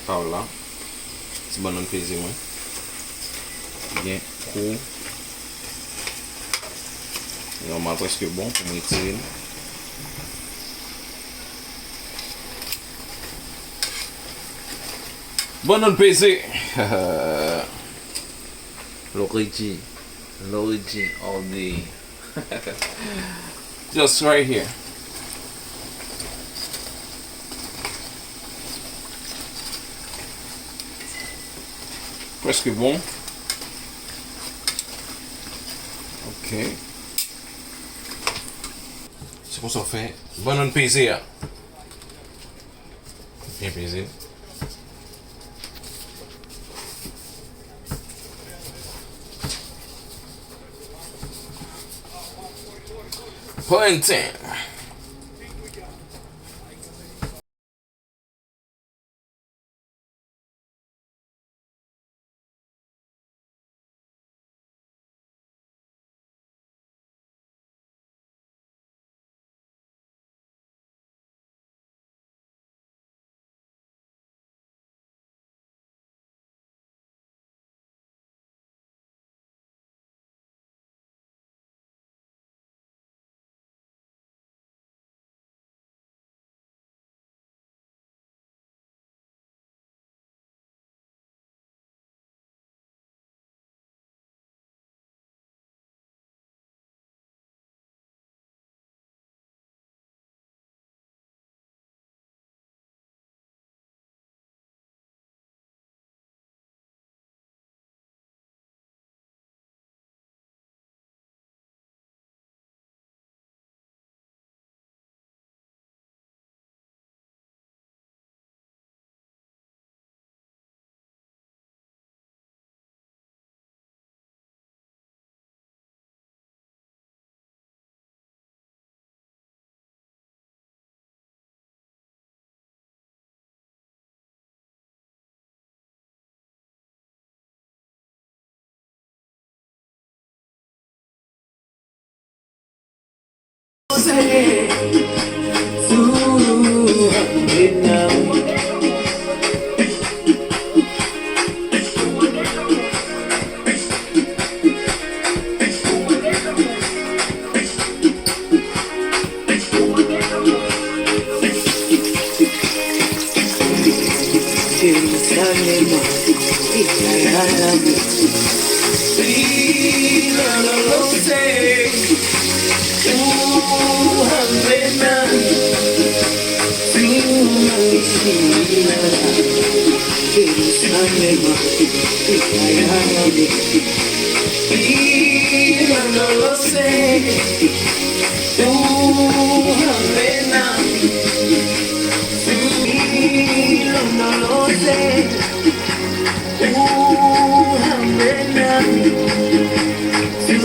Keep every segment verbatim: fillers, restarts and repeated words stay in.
Pawòl la, ti bannann peze mwen. Gen kou. Nòmal, prèske bon pou m retire l. Bannann peze. Loriji. Loriji all day. Just right here. Prèske bon. Ok. Se konsa w fè bannann peze a. Byen peze. Plantain.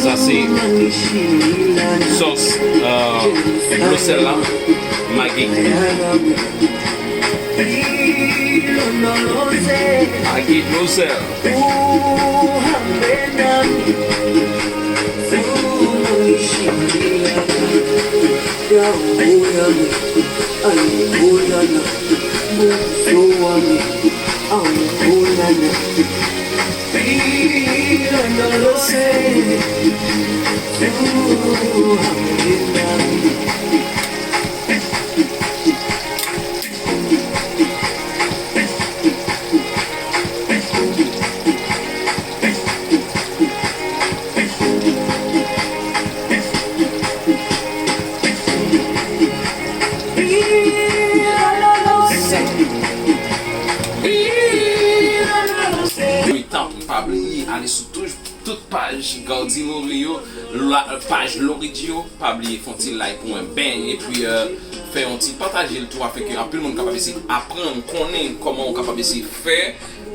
Sa se sòs, euh, dlo sèl la, Maggi. Maggi, dlo sèl. Tanpri, pa bliye ale sou tou, tout paj Gaudy Lori yo, la, paj Loriji yo, pa bliye fè yon ti like pou mwen, ben, epi, euh, fè yon ti pataje l tou, afenke anpil moun kapab eseye aprann, konnen kòman ou kapab eseye fè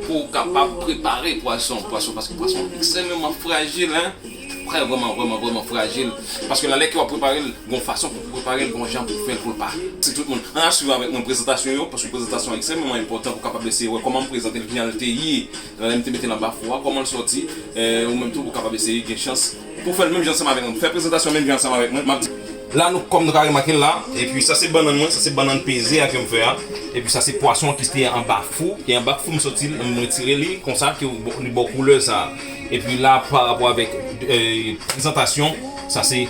pou w kapab prepare pwason, pwason, paske pwason ekstrèmeman frajil, hein. Frè, vrèman, vrèman, vrèman frajil. Paske nan lè ke w ap prepare l, gon fason pou w prepare l, gon jan pou w fè l pou l pa. Si tout moun, ann ap swiv avèk mwen prezantasyon yo, paske prezantasyon ekstrèmeman enpòtan pou w kapab eseye wè kòman m prezante l, jan l te ye, nan lè m te mete l anba fou a, kòman l sòti, eh, ou menm tou pou w kapab eseye gen chans pou w fè l menm jan ansanm avèk mwen. Fè prezantasyon menm jan ansanm avèk mwen, m ap di. La nou, kòm nou ka remake l la, epi sa se bannann mwen, sa se bannann peze a ke m fè a. Epi sa se pwason an ki te anba fou, ki anba fou, m soti l, m retire li konsa, ke li ba w koulè sa. Epi la, pa rapò avèk, eh, prezantasyon, sa se,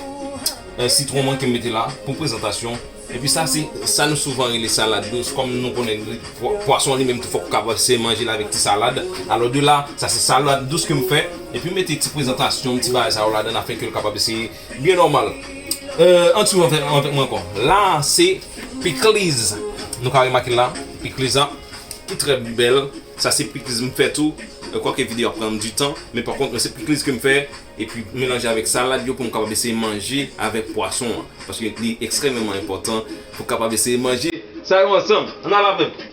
eh, sitwon mwen ke m mete la pou prezantasyon. Epi sa se sa nou souvan rele salad dous, kòm nou konnen pwa-, pwason li menm tou fòk ou kapab eseye manje l avèk ti salad. Alò de la, sa se salad dous ke m fè. Epi m mete ti prezantasyon, ti bagay sa yo ladan afin ke l kapab eseye byen nòmal. Euh, ann swiv avèk, avèk mwen ankò. La, se pikliz. Nou ka remake la, pikliz la, ki trè bèl. Sa se pikliz m fè tou. Euh, kwake videyo ap pran m di tan, men pa kont, se pikliz ke m fè, epi melanje avèk salad yo pou m kapab eseye manje avèk pwason an. Paske li ekstrèmeman enpòtan pou kapab eseye manje sa yo ansanm. Ann al avè m.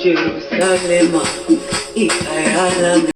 Jerusalem, ikayalami.